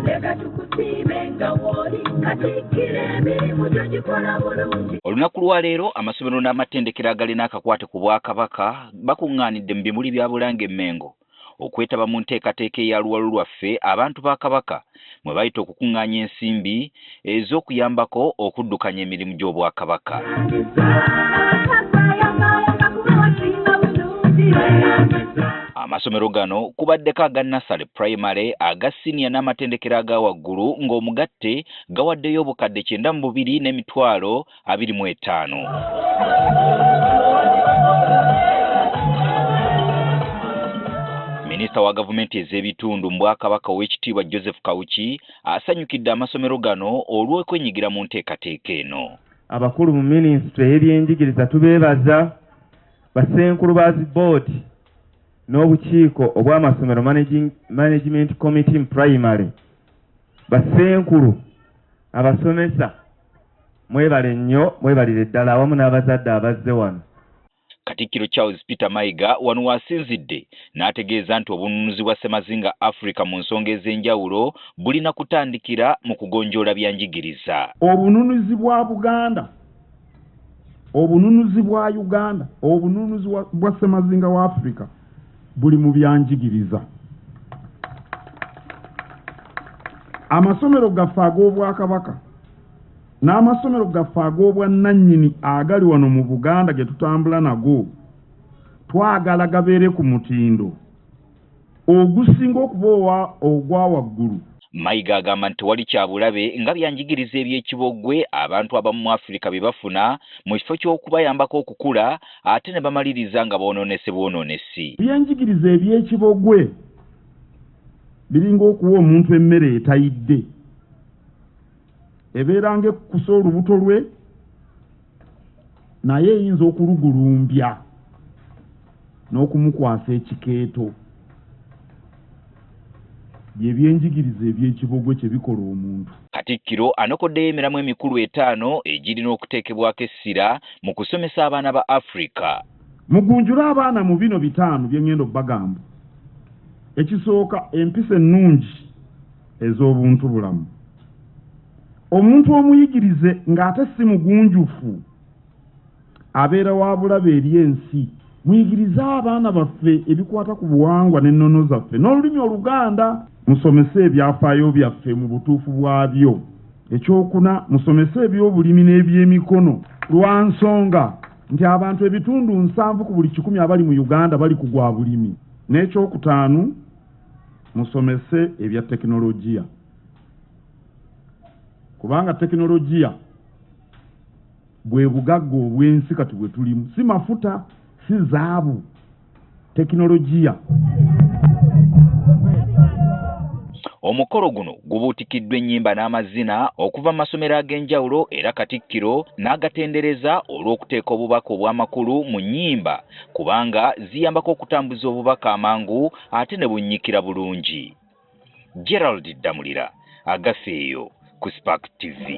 Leka tukusiime nga w'oli, Katikkiro emirimu gyo gikola bulungi. Olunaku lwa leero amasomero n'amatendekero agalina akakwate ku Bwakabaka bakuŋŋaanidde mu bimuli bya Bulange e Mmengo okwetaba mu nteekateeka eya Luwalo Lwaffe abantu ba Kabaka mwe bayita okukuŋŋaanya ensimbi ez'okuyambako okuddukanya emirimu gy'Obwakabaka. Amasomero gano kubaddeko aga Nasale Primary, aga siniya n'amatendekero aga waggulu ng'omugatte gawaddeyo obukadde 92 n'emitwalo 25. Minisita wa gavumenti ez'ebitundu mu Bwakabaka Oweekitiibwa Joseph Kawuki asanyukidde amasomero gano olw'okwenyigira mu nteekateeka eno. Abakulu mu minisitule y'ebyenjigiriza tubeebaza, bassenkulu ba zi boodi n'obukiiko obw'amasomero management committee mu primary, bassenkulu, abasomesa, mwebale nnyo, mwebalire ddala awamu n'abazadde abazze wano. Katikkiro Charles Peter Mayiga wano w'asinzidde n'ategeeza nti obununuzi bwa Ssemazinga Africa mu nsonga ez'enjawulo bulina kutandikira mu kugonjoola byanjigiriza. Obununuzi bwa Buganda, obununuzi bwa Uganda, obununuzi bwa Ssemazinga wa Africa buli mu byanjigiriza. Amasomero gaffe ag'Obwakabaka n'amasomero gaffe ag'obwannannyini agali wano mu Buganda ge tutambula nago twagala gabeere ku mutindo ogusinga okuba ogwa waggulu. Mayiga agamba nti tewali kya bulabe nga byanjigiriza eby'ekiboggwe abantu abamu mu Afrika bye bafuna mu kifo ky'okubayambako okukula ate ne bamaliriza nga boonoonese bwonoonesi. Ebyenjigiriza eby'ekibogwe biringa okuwa omuntu emmere etayidde, ebeera ng'ekkusa olubuto lwe naye eyinza okulugulumbya n'okumukwasa ekikeeto. Bye byenjigiriza eby'ekibogwe kye bikola omuntu. Katikkiro anokoddeyo emiramwa emikulu etaano egirina okuteekebwako essira mu kusomesa abaana ba Afrika. Mugunjule abaana mu bino bitaano bye ŋŋenda okubagamba. Ekisooka, empisa ennungi ez'obuntubulamu. Omuntu omuyigirize ng'ate si mugunjufu abeera wa bulabe eri ensi. Muyigirize abaana baffe ebikwata ku buwangwa n'ennono zaffe n'olulimi Oluganda. Musomese ebyafaayo byaffe mu butuufu bwabyo. Ekyokuna, musomese ebyobulimi n'ebyemikono. Lwa nsonga nti abantu ebitundu 70 ku buli 100 abali mu Uganda bali ku gwa bulimi. N'ekyokutaano, musomese ebya tekinologiya, kubanga tekinologiya bwe bugagga obw'ensi kati bwe tulimu, si mafuta, si zaabu, tekinologiya. Omukolo guno gubuutikiddwa ennyimba n'amazina okuva mu masomero ag'enjawulo era Katikkiro n'agatendereza olw'okuteeka obubaka obw'amakulu mu nnyimba kubanga ziyambako okutambuza obubaka amangu ate ne bunnyikira bulungi. Gerald Ddamulira, Agafeeyo ku Spark TV.